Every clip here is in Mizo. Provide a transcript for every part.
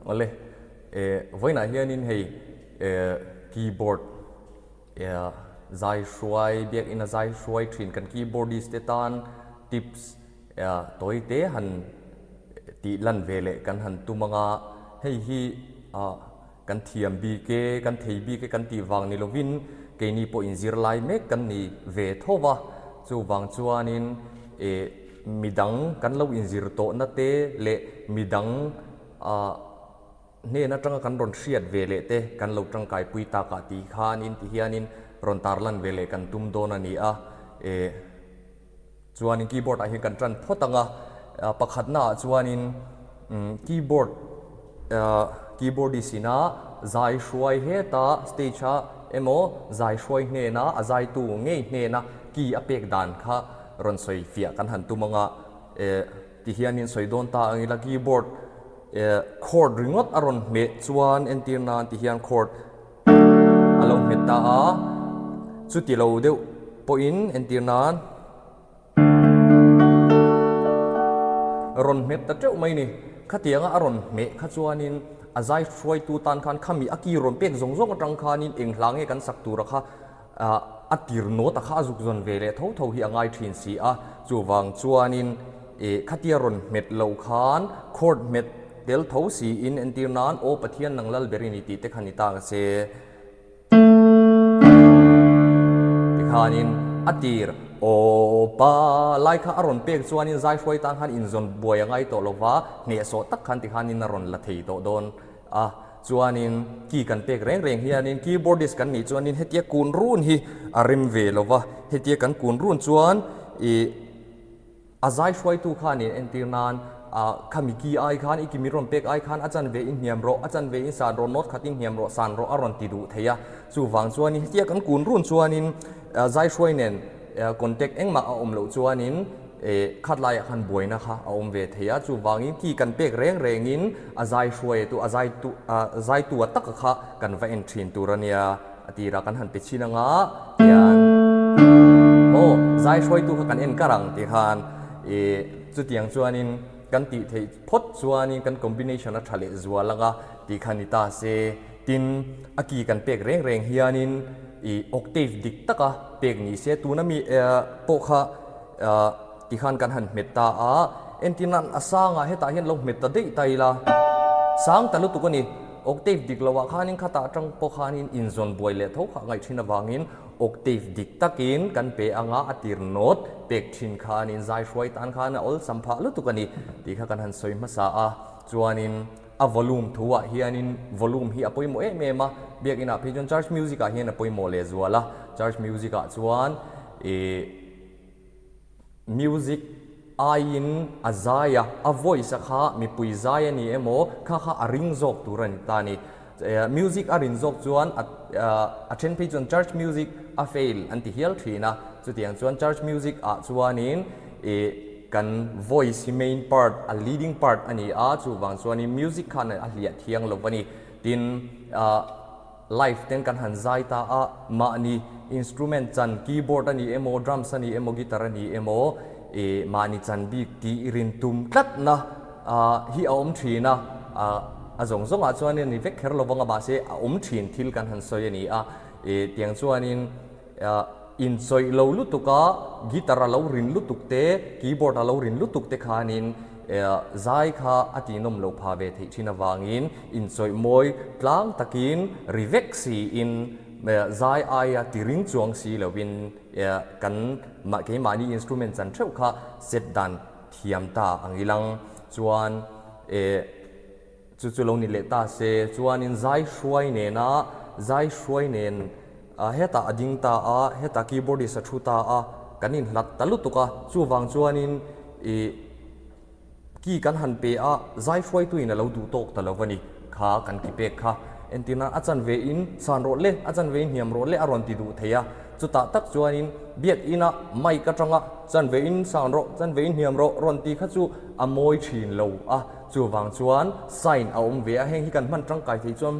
Awle, vawiinah hianin hei keyboard zai hruai, biakina zai hruai thin kan keyboardist te tan tips tawi te han tih lan ve leh kan han tum anga hei hi kan thiam bik e, kan thei bik e kan tih vang ni lovin keini pawh inzirlai mek kan ni ve tho va, chuvang chuanin Midang kan lo inzir tawhna te leh midang hnen atanga kan rawn hriat ve leh te kan lo tangkaipui takah tih khanin ti hianin rawn tarlan ve leh kan tum dawn a ni a. Chuanin keyboard ah hian kan tan phawt ang a, pakhatna ah chuanin keyboard keyboardist ina zai hruai heta stage a emaw zai hruai hnena a zaitu ngei hnena key a pek dan kha rawn sawi fiah kan han tum anga eh ti hianin sawi dawn ta ang ila keyboard eh chord ringawt a rawn hmeh chuan entir nan ti hian chord a lo hmet ta a chuti lo deuh pawhin entir nan rawn hmet ta teuh mai ni khatianga a rawn hmeh kha chuanin a zai hruaitu tan khan khami a key rawn pek zawng zawng atang khanin eng hla nge kan sak tura kha A tir nawt a kha a zuk zawn ve leh tho tho hi a ngai thin si a, chuvang chuanin ih khatia rawn hmet lo khan chord hmet tel tho siin entir nan Aw Pathian nang lal ber i ni tih te kha ni ta se. Tikhanin a tir Aw Pa lai kha a rawn pek chuanin zai hruai tan khan inzawn buai a ngai tawh lo va, hnehsawh tak khan tikhanin a rawn la thei tawh dawn a. Chuanin key kan pek reng reng hianin keyboardist kan nih chuanin hetia kun run hi a rem ve lo va, hetia kan kun run chuan ih a zai hruaitu khanin entir nan ah khami key ai khan i kimi rawn pek ai khan a chanve in hniam rawh, a chanve in san rawh, note khat in hniam rawh, san rawh a rawn ti duh thei a. Chuvang chuanin hetia kan kun run chuanin zai hruai nen contact engmah a awm loh chuanin Eh, khat laiah khan buaina kha a awm ve thei a, chuvangin ki kan pek reng rengin a zai hruai tu, a zai tu, a zai tu a taka kha kan va en thin tur a nia, a tirah kan han pe chhin anga tian aw zai hruaitu kha kan en kar ang tih khan eh chutiang chuanin kan tih theih phawt chuanin kan combination a tha leh zual anga tih kha ni ta se, tin a ki kan pek reng reng hianin ih octave dik taka pek ni se, tuna mi pawh kha Tikhan kan han hmet ta a, entirnan a sangah hetah hian lo hmet ta daih ta ila, sang ta lutuk a ni. Octave dik loah khanin khatah atang pawh khanin inzawn buai leh tho kha a ngaih thin avangin octave dik takin kan pe anga a tir nawt pek thin khanin zai hruai tan khan a awlsam phah lutuk a ni tih kha kan han sawi hmasa a. Chuanin a volume thuah hianin volume hi a pawimawh em em a, biakinah phei chuan church music ah hian a pawimawh lehzual a, church music ah chuan ih Music aiin a zai a, a voice a kha mipui zai a ni emaw kha kha a ring zawk tur a ni ta a ni. Music a rin zawk chuan a a then phei chuan church music a fail an ti hial thin a, chutiang chuan church music ah chuanin ih kan voice hi main part a leading part a ni a, chuvang chuanin music khan a hliah thiang lo a ni. Tin ah. Live ten kan han zai ta a, mahni instrument chan keyboard a ni emaw, drums a ni emaw, guitar a ni emaw, ih mahni chan bik tih rin tum tlatna hi a awm thin a, a zawng zawngah chuan a ni vek kher lo vang a, mahse a awm thin thil kan han sawi a ni a, ih tiang chuanin Inchawih lo lutuk a, guitar a lo rin lutuk te, keyboard a lo rin lutuk te khanin zai kha a tihnawm lo pha ve theih thin avangin inchawih mawi tlang takin ri vek siin zai aia ti ring chuang si lovin kan keimahni instrument chan theuh kha set dan thiam ta ang ilang chuan Chu chu lo ni leh ta se, chuanin zai hruai nena zai hruai nen hetah a ding ta a, hetah keyboardist a thu ta a, kan inhlat ta lutuk a, chuvang chuanin ih key kan han pe a, zai hruaituin a lo duh tawk ta lo va ni, kha kan ti pek kha. Entirna a chanve in san rawh le, a chanve in hniam rawh le a rawn ti duh thei a, chutah tak chuanin biakina mic atanga chanve in san rawh, chanve in hniam rawh rawn ti kha chu a mawi thin lo a. Chuvang chuan sign a awm ve a, heng hi kan hman tangkai theih chuan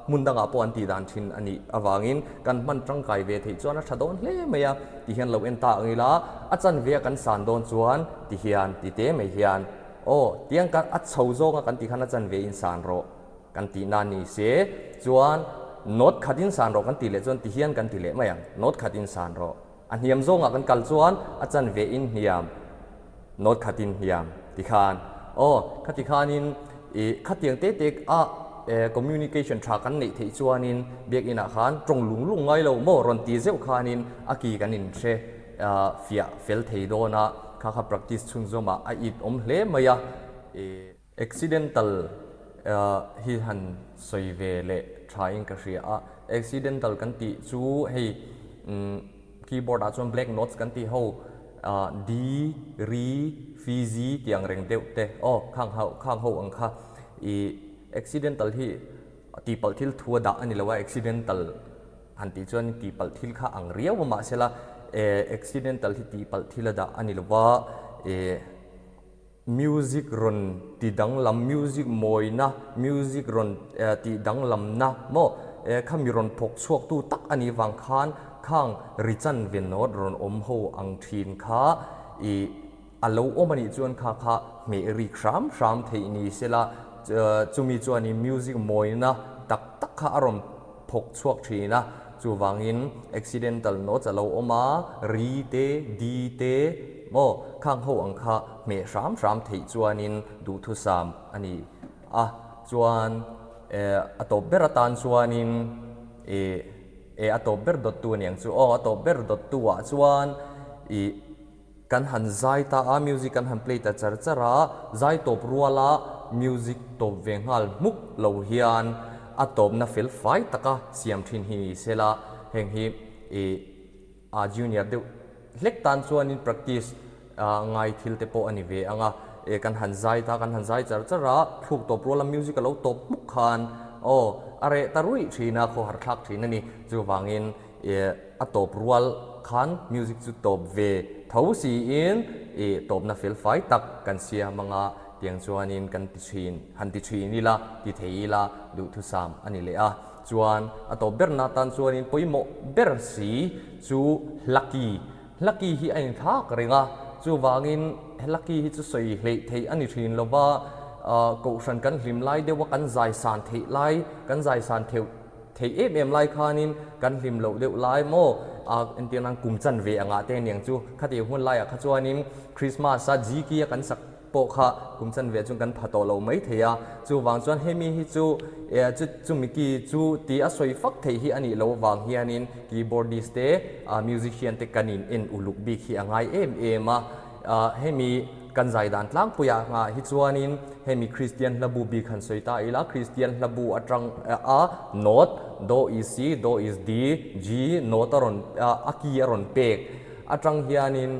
hmun dangah pawh an tih dan thin a nih avangin kan hman tangkai ve theih chuan a tha dawn hle mai a, ti hian lo en ta ang ila, a chanve a kan san dawn chuan ti hian ti te mai hian aw tiang kan a chho zawnga kan tih khan a chanve in san rawh. kan tihna ni se chuan note khatin san rawh kan tih leh chuan tihian kan ti leh mai ang, note khatin san rawh. A hniam zawngah kan kal chuan a chanve in hniam, note khatin hniam tikhan aw khati khanin ih khatiang te te a communication tha kan neih theih chuanin biakinah khan tawng lung lung ngai lo maw rawn ti zeuh khanin a ki kan inhre fiah fel thei dawn a, kha kha practice chhunzawmah a it awm hle mai a. Accidental hi han sawi ve leh tha in ka hria a, accidental kan tih chu hei keyboard ah chuan black notes kan tih ho D, Ri, Fi, Zi tih ang reng deuh te aw khang ho khang ho ang kha ih accidental hi tihpalh thil thu a dah a ni lo a, accidental han tih chuan tihpalh thil kha ang riau a mahsela accidental hi tihpalh thil a dah a ni lo va ih. Music rawn ti danglam, music mawina, music rawn tih danglamna maw kha mi rawn thawk chhuaktu tak a nih vang khan khang ri chanve note rawn awm ho ang thin kha ih a lo awm a nih chuan kha kha hmeh rik hram hram theih ni sela chumi chuanin music mawina tak tak kha a rawn thawk chhuak thin a, chuvangin accidental notes a lo awm a, ri te, di te maw khang ho ang kha hmeh hram hram theih chuanin duhthusam a ni a, chuan eh a tawp ber atan chuanin ih eh a tawp ber dawttu a ni ang chu aw, a tawp ber dawttu ah chuan ih. Kan han zai ta a, music kan han play ta char char a, zai tawp ruala music tawp ve nghal hmuk lo hian a tawpna fel fai taka siam thin hi ni sela, heng hi ih a junior deuh hlek tan chuanin practice ngai thil te pawh a ni ve ang a, eh kan han zai ta, kan han zai char char a, thluk tawp ruala music a lo tawp hmuk khan aw a reh ta ruih thin a, khawhar thlak thin a ni, chuvangin Ih a tawp rual khan music chu tawp ve tho siin ih tawpna fel fai tak kan siam anga tiang chuanin kan ti thin, han ti thin ila, ti thei ila duhthusam a ni leh a. Chuan a tawp berna tan chuanin pawimawh ber si chu hlaki, hlaki hi a inthlak reng a, chuvangin hlaki hi chu sawi hleih theih a ni thin lova, kohhran kan hlim lai deuha kan zaisan theih lai, kan zaisan theuh Theih em em lai khanin kan hlim loh deuh lai maw? A entir nan kum chan ve angah te aniang chu. Khati hun laiah kha chuanin Christmas a GK a kan sak pawh kha kum chan ve chuan kan pha tawh lo mai thei a. Chuvang chuan hemi hi chu eh chu chumi ki chu ti a sawi fak theih hi a nih loh avang hianin keyboardist te musician te kan in en uluk bik hi a ngai em em a. Hemi kan zai dan tlangpuiah nghah hi chuanin hemi Kristian hlabu bik han sawi ta ila, Kristian hlabu atang a note, do is C, do is D, G note a rawn a key a rawn pek atang hianin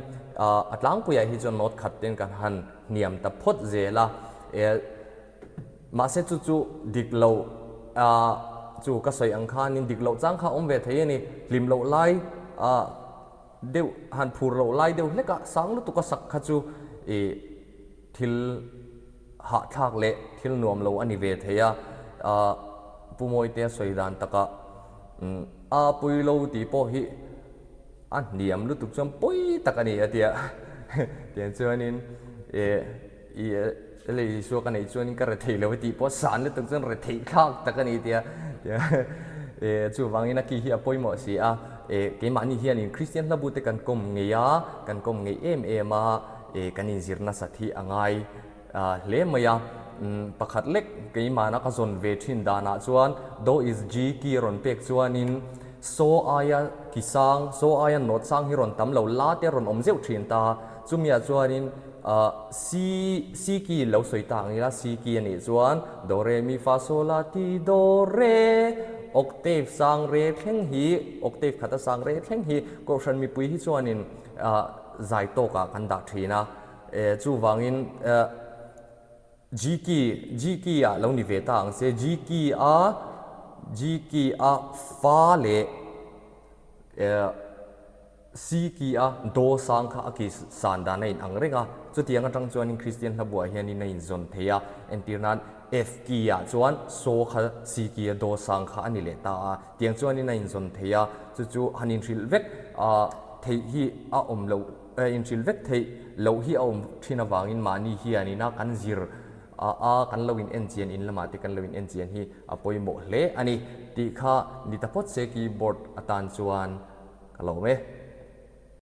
a tlangpuiah hi chuan note khat ten kan han hniam ta phawt zel a. Mahse chu chu dik loh chu ka sawi ang khanin dik loh chang kha a awm ve thei a ni, hlim loh lai Deuh han phur loh lai deuh hlek a, sang lutuk a sak kha chu ih thil hahthlak leh thil nuam lo a ni ve thei a, ah Pu Mawitea sawi dan takah a pui lo tih pawh hi a hniam lutuk chuan pawi tak a ni a tia tiang chuanin ih ih lei Isua ka neih chuanin ka rethei lo a tih pawh san lutuk chuan retheih thlak tak a ni tia eh chuvangin a ki hi a pawimawh si a eh keimahni hianin Kristian hlabu te kan kawm ngei a kan kawm ngei em em a eh kan inzir nasat hi a ngai hle mai a pakhat lek keimahna ka zawn ve thin danah chuan do is G ki a rawn pek chuanin saw aia ki sang saw aia nawt sang hi rawn tam lo la te rawn awm zeuh thin ta chumiah chuanin Ah, si, si ki lo sawi ta ang ila, si ki a nih chuan do re mi fa sol la ti do re, octave sang re thleng hi, octave khata sang re thleng hi Kohhran mipui hi chuanin ah zai tawkah kan dah thin a, eh chuvangin eh G ki, G ki ah lo ni ve ta ang se, G ki a, G ki a fa leh eh. Si ki a do sang kha a ki san dan a in ang reng a, chutiang atang chuanin Kristian hlabuah hianin a inzawn thei a, entir nan F ki ah chuan saw kha si ki a do sang kha a ni leh ta a, tiang chuanin a inzawn thei a, chu chu han inhrilh vek theih hi a awm loh, inhrilh vek theih loh hi a awm thin avangin mahni hianin a kan zir. A a kan lo in en chian in lamah te kan lo in en chian hi a pawimawh hle a ni tih kha ni ta phawt se keyboard atan chuan ka lawm e.